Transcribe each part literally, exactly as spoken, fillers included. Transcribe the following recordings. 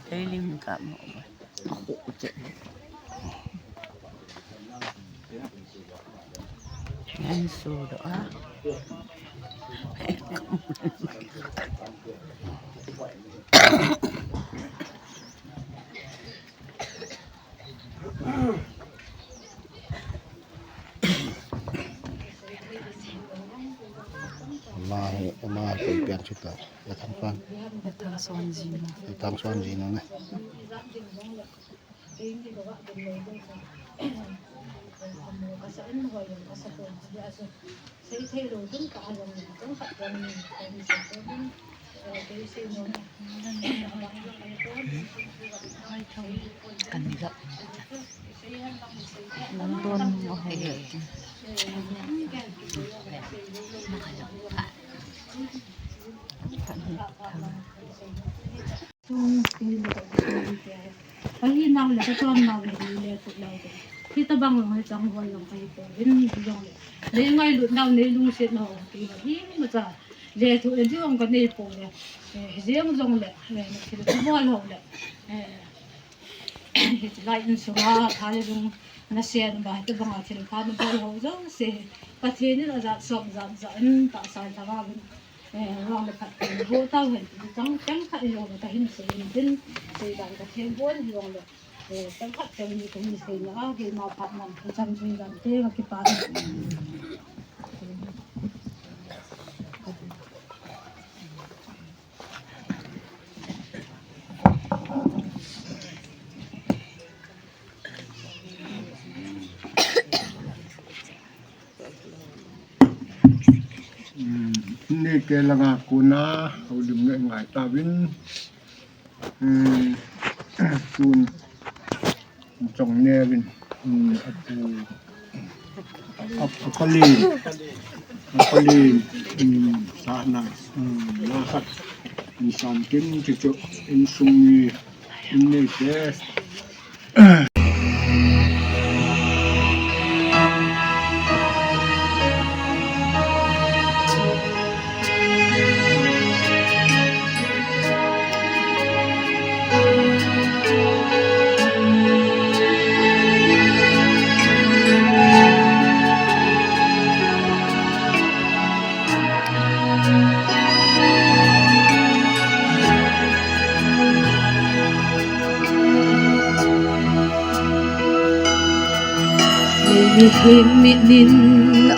Thei lim ka mo. Ngan su do a. Ama hi, ama hi koi pian chu ta. Ya thang suan. Ya thang suan ji no. Ya thang suan ji no ne. Ka hinau le ka chonnau le hi le tu lau te. Hitabang jong hi chang hoi jong ka hi pouvin jong le. Nei ngailut nau, nei lungset nau ti ho imacha le tu le jong ka nei pou le. Eh, hijeng jong le, eh, na thil ka bol ho le. Eh, hiti lai insunga tha le lung na sen ba, hitabanga thil pha na bol ho jouse. Pathen in ajat som jat jat in tahsa lhanga vin. Eh, vang le khat, eh, go tau hen, chang, chang khat jong le ka hin sei in tin, sei dan ka thei bon jong le, eh, chang khat chang ni ka hin sei na, a, keima phat man, ka chang sei dan te ka kipa. Nei ke langa kona houlim ngai ngai tauvin. Tun chong neuvin. Apu, ap-, apalin, apalin. Sana, na khat. Insan kin chicho insung ni. Nei ke. Mihem mitnin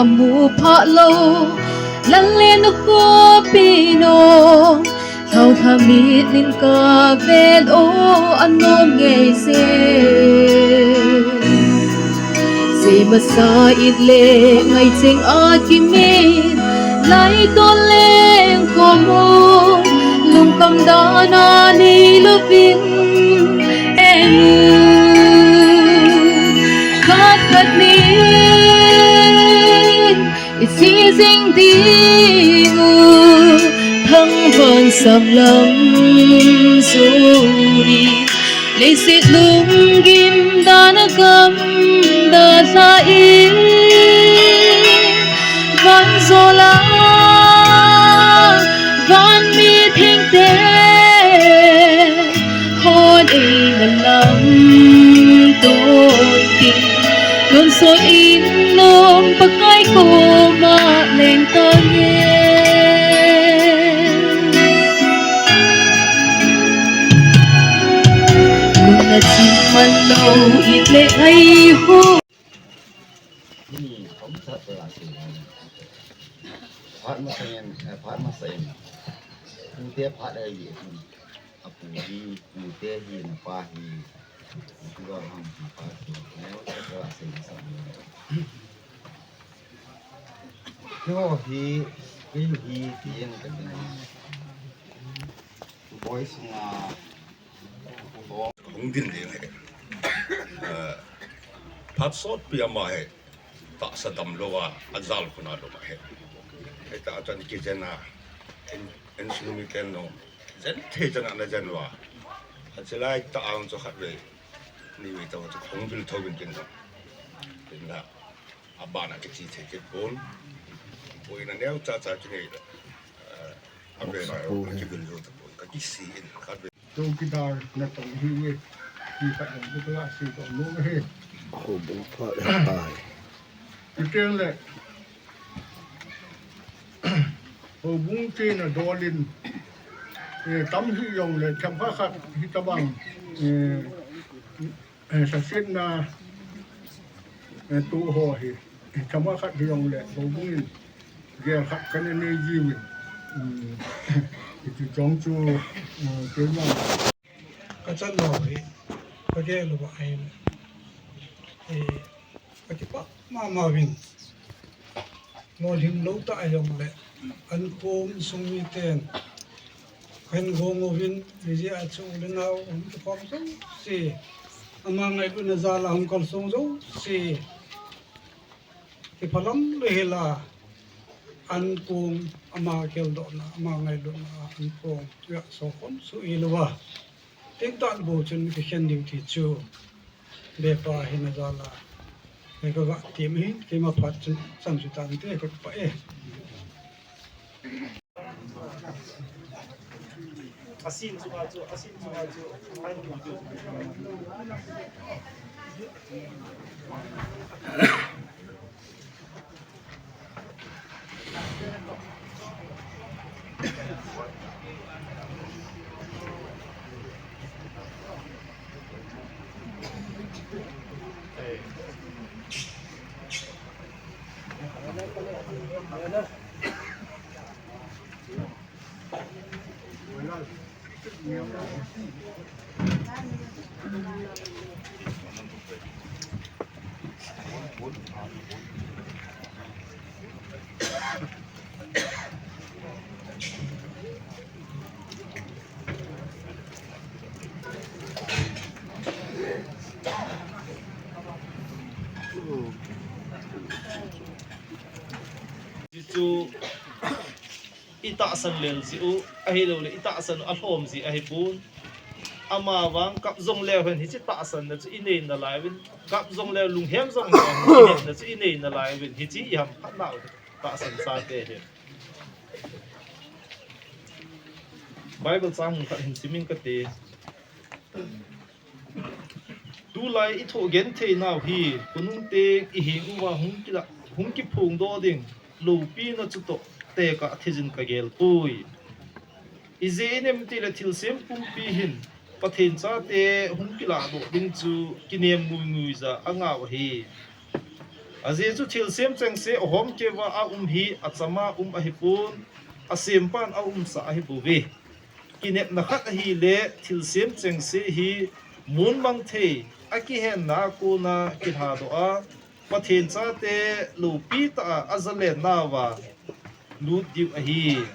amu pha lou, lal le nu khopi no, lhao lha mitnin ka ven o anom ngei se. Sei masa it le ngai cheng a kimin, lai to leng khomo, lungkham dan a nei louvin, eh, khat khat nin i si jing ding u, thangvah sam lam suri. Leiset lunggim dan a gamdalha in, van jola, van mi thengte, hon eina lamto tin, tonsot in nom Pakai koma leng tange. Nung na ching man lou it le ai ho. Ni, khom sa te la si. Phat masa em, eh, phat masa em. Tute phat ai ye. Apu hi, tute hi, napa hi. Tute ham, napa hi. Neo sa te la si sa. Keiho hi, keiho hi, ti en ka tin. Boi sunga, boi. Hung din ding ahi. Eh, phat sotpi ama hi, tahsa damlou a, ajal khun a lum ahi. Hita chan kijen a, in, insung miten jong, Chen thei chang ana jen uva. Ache lai tah a chu khatvei, nivei tah a chu hung vil tho vin tin la. Tin la. Abana kiche thei kit pon. Boina neocha cha kinei le. Eh, avela kivil jou tapon. Kakisih in khatvei. Chowkidar natong hi uve. Ti khat jong chu ka seidoh nom e. Houbung phat ahitai. Chuteng le houbung chena dol in, eh, tam hih jongle themkhat khat hitobang, eh, eh, sasetna, eh, toh ho hi, eh, themkhat khat hih jongle houbung in gel khat kana nei jiuvin. Um, hiche jong chu, um, keima kachan lou hi, kagel uva ahile, eh, kakipah mama uvin. Lolhing lou tah ahijongle, ankom insung miten kahin gong uvin, hijeh a chu u le nao hung kikhom jouse, ama ngailutna jal a hung kalsong jouse, kiphalam lou hel a, ankom, ama geldohna, ama ngailutna a ankom, gasol khom soh hilouva, tintah bou chun kikhen diu ti chu Bepa hina jal a, hei kaga tem ahi, keima phat chun chan chu tante, kakipah e. Asin chunga chu, asin chunga chu. Hichu itahsan lel jeh u, ahilouleh itahsan u alhom jeh ahipon. Amavang kap jongleu hen hiche tahsanna chu inei nalai uvin, kap jongleu lunghem jongleu hen hiche tahsanna chu inei nalai uvin, hiche ihamphat nau tahsan chate hi. Bible chang khat hin simin kate. Tulai ithoh genthei nau hi, khonung teng iheng uva hung kila, hung kiphongdoh ding loupina chutoh tekah thei jin kagel poi. Ijeh inem itile thilsem pumpi hin Pathen chate hung kilahdoh ding chu kinem nguingui ja angau ahi. Ajeh chu thilsem chengse ahom keuva aum hi achama um ahipon, asempan aumsa ahibouve. Kinepna khat ahile, thilsem chengse hi mun mang thei akihenna a kona kilhadoh a, Pathen chate loupi tah a ajalennauva lut diu ahi.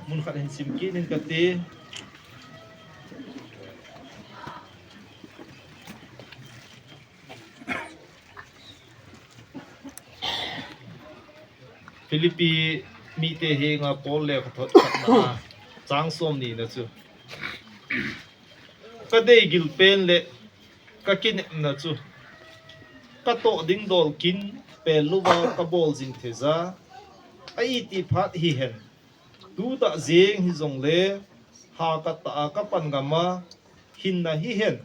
Mun khat hin simkit in kate. Philippi mite henga Paul lekhathot khatna a, chang somni na chu. Kadeigil pen le kakinepna chu katoh ding dol kin pel louva kabol jing theija, a iti phat hihen, tutah jeng hijongle, hakatah a kapan gam a hinna hihen,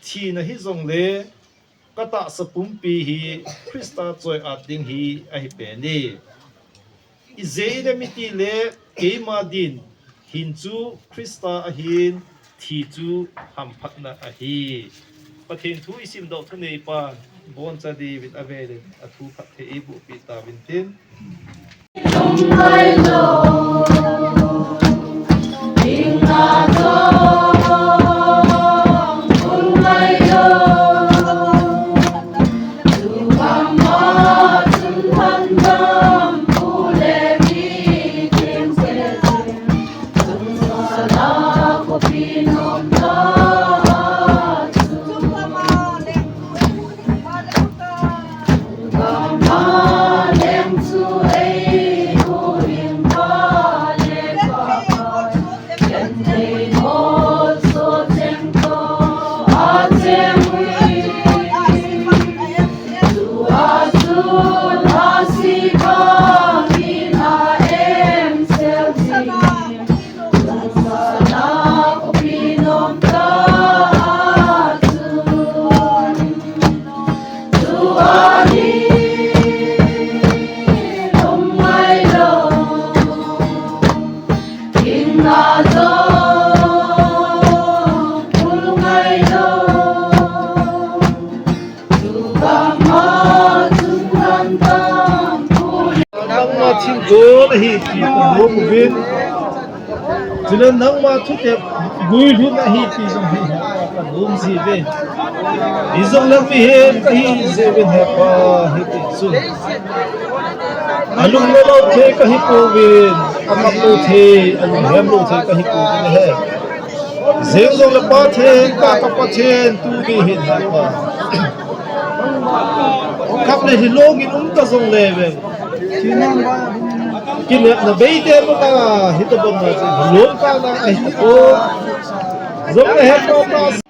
thina hijongle, katahsa pumpi hi Christa choi-at ding hi ahi pen e. Ijeh inem itile keima din hin chu Christa ahin, thi chu hamphatna ahi. Pathen thu isimdoh thuneipan boncha diuvin avelin athu phatthei eibohpeh tauvin tin. Uvin, chule nangma thutep guilhun ahi ti jong hi hepa ka nom jiuve. Hijongle mihem kahi jeh uvin hepa hiti chun alunglo lou thei kahi pouvin, akap lou thei, alunghem lou thei kahi pouvin ahi. Jeng jongle Pathen, ka, ka Pathen, tuni hin hepa, kap le hilou in um ta jongle ve, kinepna bei te mo ka, hitobang na chu lom ka na ahi ko. Jongle hepa,